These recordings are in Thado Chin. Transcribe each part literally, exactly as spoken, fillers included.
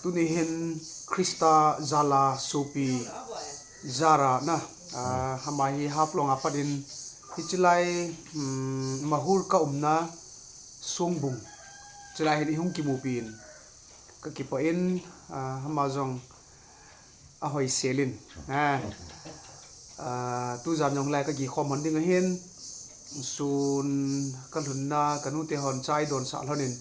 Tuni hin Christa jal a sopi Zara na, ah, ama hi Haflong a pat in hiche lai, um, Mahur ka umna Songbung, hiche lai hin i hung kimupi in ka kipah in, ah, ama jong ahoi selin. Ah, ah, tujan jong lai ka kikhom hon ding ahin, sun ka lhunna ka nute hon chai donsah lhonin,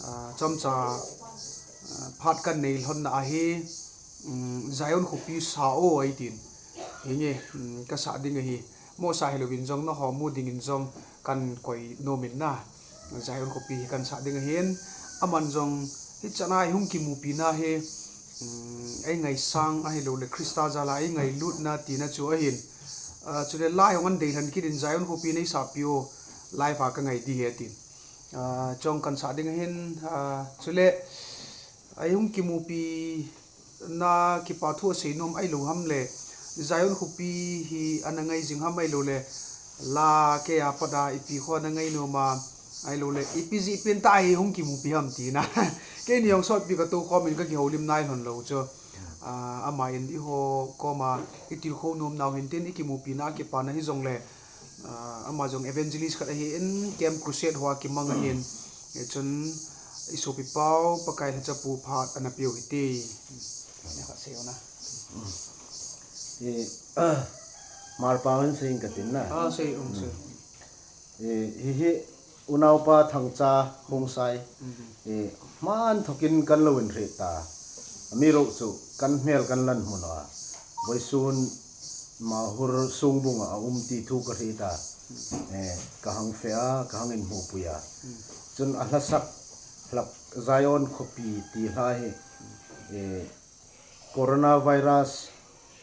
ah, chomcha, ah, phat ka nei lhonna ahi, um, Zion khopi sa o eitin. Hinge, um, ka sah ding ahi. Mo sa hilouvin jong nangho mu dingin jong kan koi nomin na. Zion khopi hi kan sah ding ahin. Aman jong hichan a i hung kimupina hi, um, ei ngaisang ahilouleh Christa jal a ei ngailutna tina chu ahin. Ah, chule lai hung an deilhen kit in Zion khopi nei sahpi o, live a ka ngai ding ahi atin. Ah, chong kan sah ding ahin, ah, chule ei hung kimupi na kipa thu asei nom ahilou ham le, Zion khopi hi ana ngai jing ham ahilouleh, la kei a pat a ipi kho ana ngai nom a, ahilouleh ipi jeh pen tah a hi hung kimupi ham tina. Keini jong sotpi ka tou khomin ka kihoulim nai lhon lou chu. Ah, ama in eiho koma i tilkhou nom nau hin tin i kimupina a kipana hijongle, ah, ama jong evangelist khat ahin, Camp Crusade hoa kimang ahin, hichun i sopi pau Pakai lhacha pu phat ana peu hite. Ina khat sei o na. Eh, Marpa in sei ing ka tin na. Ah, sei ung, sei. Eh, hi hi, unaupa Thangcha Khongsai. Mhm. Eh, man thokin kan lo in ri ta. Amiruokchu kan hmel kan lan hmun a. Voisun Mahur Songbung a um ti thu ka ri ta. Eh, ka hang fe a, ka hang in hmupui a. Mhm. Chun a hlasak hlak Zion khopi ti hla hi, eh, coronavirus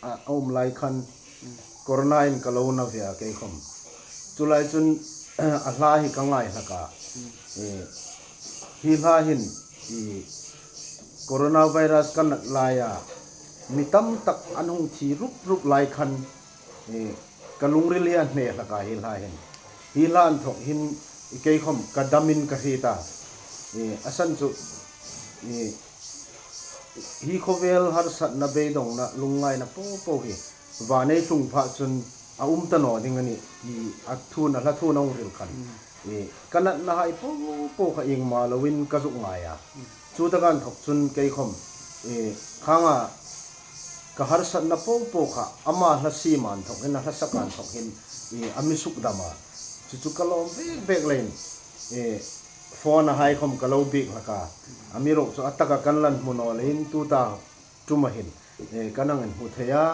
a, a um lai khan, corona in ka lo na ve a kei khom. Chulai chun, a hla hi ka ngai hlak a. Eh, hi hla hin, i, coronavirus ka nat lai a, mi tamtak an hung thi rup rup lai khan, eh, ka lungril hi a hne hlak a hi hla hin. Hi hla an thok hin, i, kei khom ka dam in ka ri ta. Eh, a san chu, eh, hi khovel harsatna, beidongna, lungngaina popo hi van ei lhung phat chun a um ta naw ding a nih, ti a thun, a hla thun a hung ril khan. Mm. Eh, ka natna hai popo kha iengma loin ka zuk ngai a. Mm. Chutaka inthok chun kei khom, eh, khang a ka harsatna popo kha ama hla siem a inthok hin, a hla sak a inthok hin, eh, a mi sukdam a. Chu chu ka lawm bek bek leiin, eh, phone a hai khom ka lo biek hlak a. Amiruokchu a taka kan lan hmu naw leiin tuta tum a hin, eh, ka nang in hmu thei a,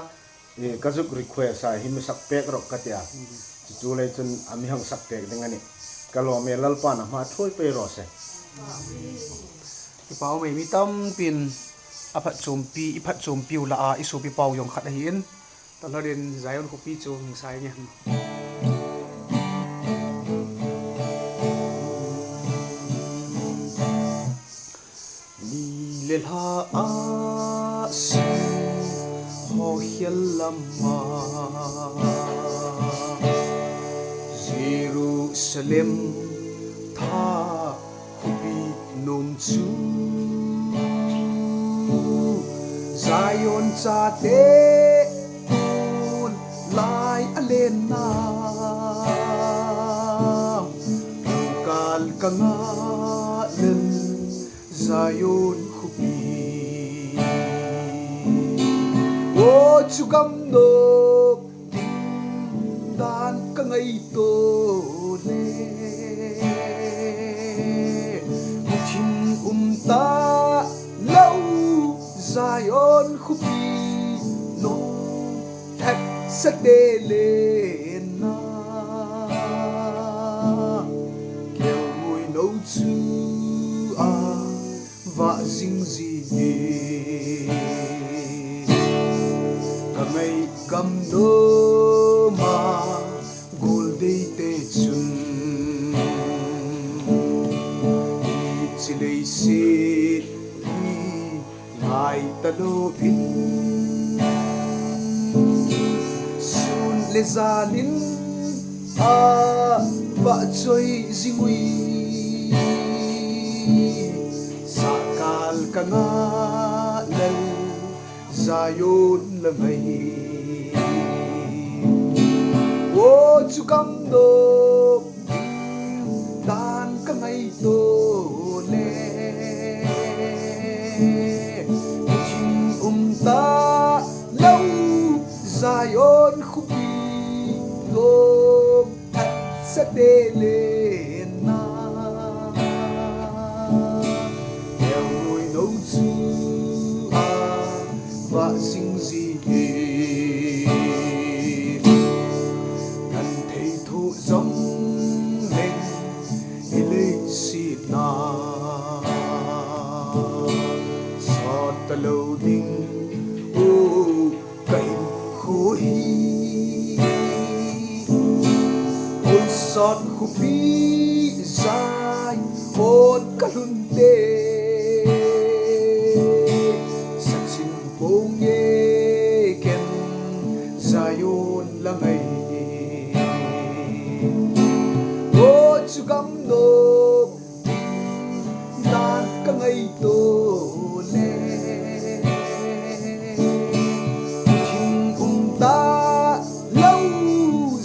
eh, ka zuk request a hi mi sak pek rawh ka ti a. Chu chu lei chun a mi hang sak pek ding a nih. Ka lawm e, Lalpan a hma thuoi pei raw se. Kipa um e, mi tampin a phatchompi, i phatchompi u lah a, i sopi pau jong khat ahi in. Talhadin Zion khopi chu hung sai nge. Ni le hla a si ho hial lam a, Jerusalem tha khopi nom chu Zion chate tun lai a lenna kal ka ngah lel Zion khopi. O chu gam nom ding dan ka ngaito le, muthim um ta lo Zion khopi nom thak sa te le na. Keu ngui no chu a va zing zing e. Ka ngai gam nom a gol dei te chun, i chi lei si i ngai ta lo in. Sun le zan in a va choi zing ui. Ka ngah lel Zion la ngai. O chu gam nom ding dan ka ngaito le. Thing um talou Zion khopi nom. Phatsate le na. Elngoi no chu a vah jing jing e. Kan thei thoh jong leng i leiset na. Sot talou ding, o, ka hinkho hi. Ol sot khopi Zion ka lhun te. Sachin ponge ken Zion la ngai. O chu gam nom dan ka ngaito le. Thing um talou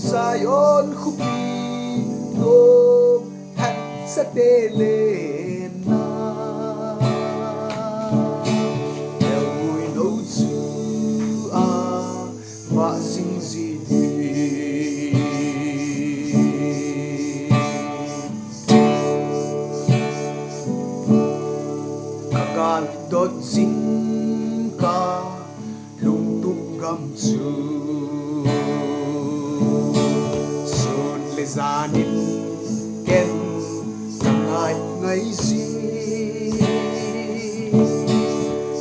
Zion khopi nom phatsate le na. Elngoi no chu a vah jing jing e. Ka gal dot jing ka lungtup gam chu sun le jan in ken ka ngai ngai jing.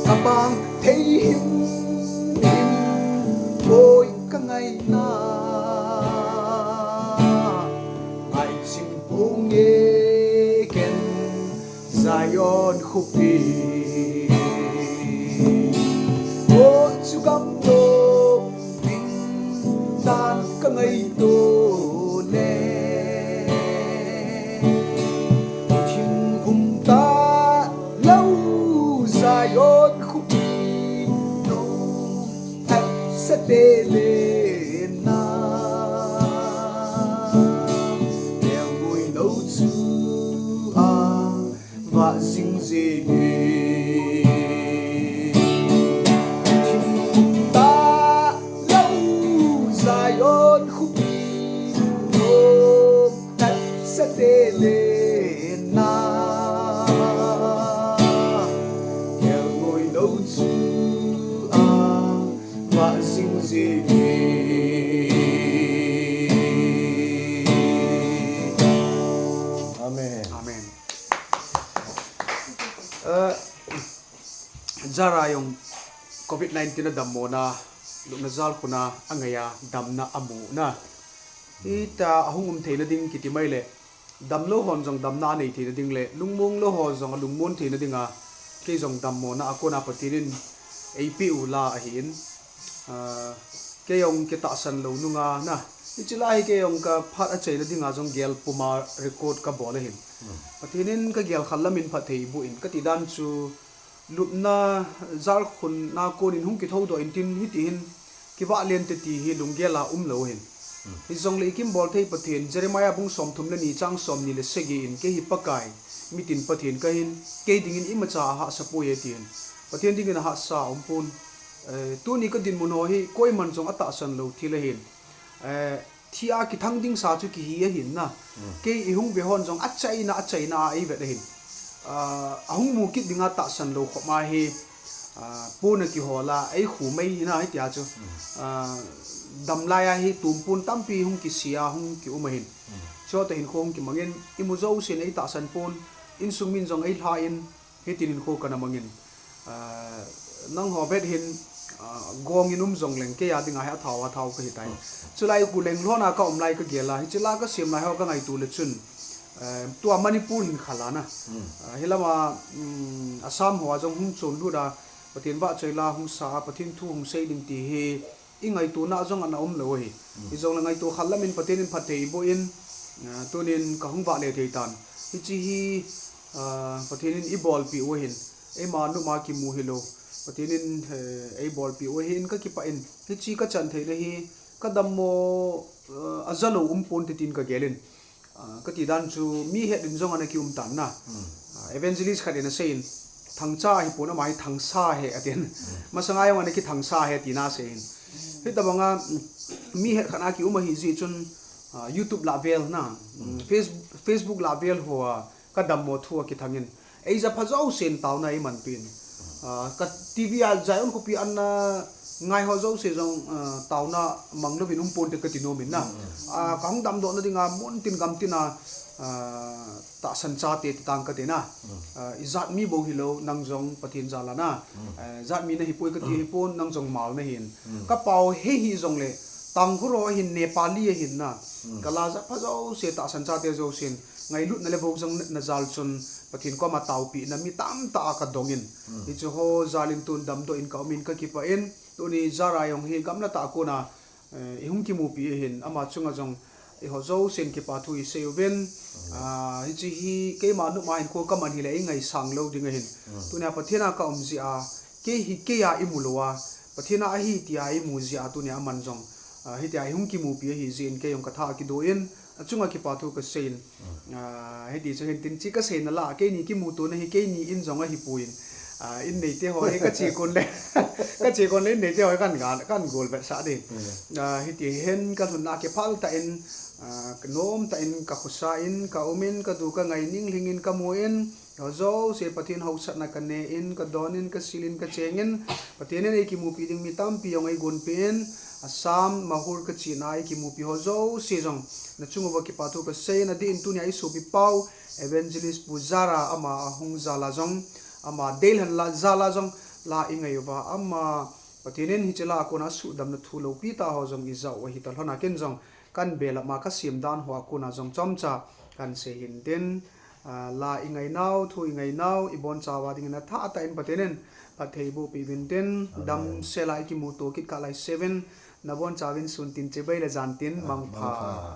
Ka bang thei him him poi ka ngaina. Ngaichin ponge ken Zion khopi. O chu gam nom ding dan ka ngaito le. Thing um talou Zion khopi nom phatsate le na. Elngoi no chu a vah jing jing e. Thing um talou Zion khopi nom phatsate le na. Elngoi no chu a vah jing jing e. Amen. Amen. Eh, Jara jong covid nineteen a dammona, lupna jalkhun a angai a, damna amuna. Hita ahung um theina ding kiti mai le, damlou hon jong damna anei theina ding le, lungmong lou ho jong alungmon theina dinga, kei jong dammona a kona Pathen in eipeh u la ahin. Ah, kei jong kitahsan lou nunga na. Hiche la hi kei jong ka phat achaina dinga jong gel puma record ka bol ahin. Pathen in ka gel khat lam in phatthei boh in kati dan chu lupna jalkhun a kon in hung kithoudoh in tin hiti hin kivah lente ti hi lunggel a umlou ahin. Hijongle i kimbol thei Pathen, Jeremiah bung somthum le ni chang somni le sagi in, kei hi Pakai, mitin Pathen kahin, kei dingin imacha ahahsa poi e tin. Pathen dingin ahahsa aumpon. Eh, tuni ka dinmun ho hi koiman jong atahsan lou thil ahin. Eh, thi a kithang ding sa chu kihi ahin na. Kei i hung ve hon jong achaina, achaina a eivet ahin. Ah, ahung mu kit dinga tahsan lou khop ma hi, ah, pon a kihol a, eikhu mai hina hitia chu. Ah, damlai a hi tumpon tampi hung kisi a, hung kium ahin. Chuta hinkho hung kimangin, imu jousen eitahsan pon, insung min jong eilha in, hitin hinkho kana mangin. Ah, nangho vet hin, ah, gong in um jongleng kei a dinga hi athao, athao kahitai. Chulai khu leng lhona ka um lai ka gel a, hiche la ka sem lai ho ka ngaito le chun, eh, tua Manipur hin khala na. Ah, hilama, um, Assam ho a jong hung chonlut a, Pathen vahchoi la hung sa a, Pathen thu hung sei ding ti hi, i ngaitona jong ana umlou ahi. Hijongle ngaito khat lam in Pathen in phatthei eiboh in, ah, tunin ka hung vah le thei tan. Hiche hi, ah, Pathen in eibolpeh u ahin. Eima numa kimu hilou, Pathen in, eh, eibolpeh u ahin kakipah in, hiche kachan theina hi kadammo, eh, ajalou umponte tin kagelin. Ah, kati dan chu mi het in jong ana kium tan na. Ah, evangelist khat in aseiyin, Thangcha ahipon ama hi Thangsa ahi atin. Masanga jong ana kithangsa ahi tina aseiyin. Hitobanga, mm, mi het khat a kium ahi jeh chun, ah, YouTube lah vel na, mm, Face-, Facebook lah vel hoa kadammo thu akithangin, eija pha jousen taona eimanpeh in. Ah, ka TV a Zion khopi ana ngai ho jouse jong, ah, taona manglouvin umponte kati nomin na. Ah, kahung damdohna dinga muntin gamtina, ah, tahsan chate titang katina. Ah, ijat mi bou hilou, nang jong Pathen jal a na. Eh, jat mi nahipoi kati ahipon, nang jong mal nahin. Kapao hei hijongle, Tangkhul ho ahin, Nepali ahin na. Kala jat pha jouse, tahsan chate jousen ngailutna le vohjang natna jal chun Pathen koma taopehna mi tamtah a kadongin. Hiche ho jal in tun damdoh in kaumin kakipah in, tuni Zara jong hi gamla tah a kona, eh, ihung kimupi ahin, ama chunga jong eiho jousen kipa thu isei uvin. Ah, hiche hi keima numa hinkho kaman hile eingaisang lou ding ahin. Tunia Pathen a kaum jeh a, kei hi keia imu louva, Pathen a ahi tia imu jeh a tunia aman jong, ah, hitia ihung kimupi ahi jeh in kei jong katha akido in, achunga kipa thu kaseiyin. Ah, hiti chu hintin, hiche kaseina lah a, keini kimutona hi keini in jong ahipoi. Ah, in neite ho hi kache kon le, kache kon le in neite ho hi kan ga, kan gol vetsah ding. Ah, hiti hin kalhunna kiphal tah in, ah, kanom tah in, kakhosa in, kaumin, kadu kangai ning lhingin kamun, ho jouse Pathen haosatna kanen, kadonin, kasilin, kachengin, Pathen in eikimupi ding mi tampi jong eigonpeh in, Assam, Mahur kachena eikimupi ho jouse jong nachung uva kipa thu kaseiyin, adeh in tunia isopi pau, Evangelist Pu Zara ama ahung jal a jong, ama deilhen la jal a jong, la ingai uva, ama Pathen in hiche la a kona suhdamna thu loupi tah ho jong ijah u ahi talhon a ken jong, kan belap ma kasem dan hoa kona jong chomcha kan sei hintin, ah, la ingainau, thu ingainau, ibonchauva dingin athah tah in Pathen in phattheiboh peh uvintin, damsel a ikimuto kit kah lai seuvin, nabonchauvin sun tin chibai le jan tin, mangpha.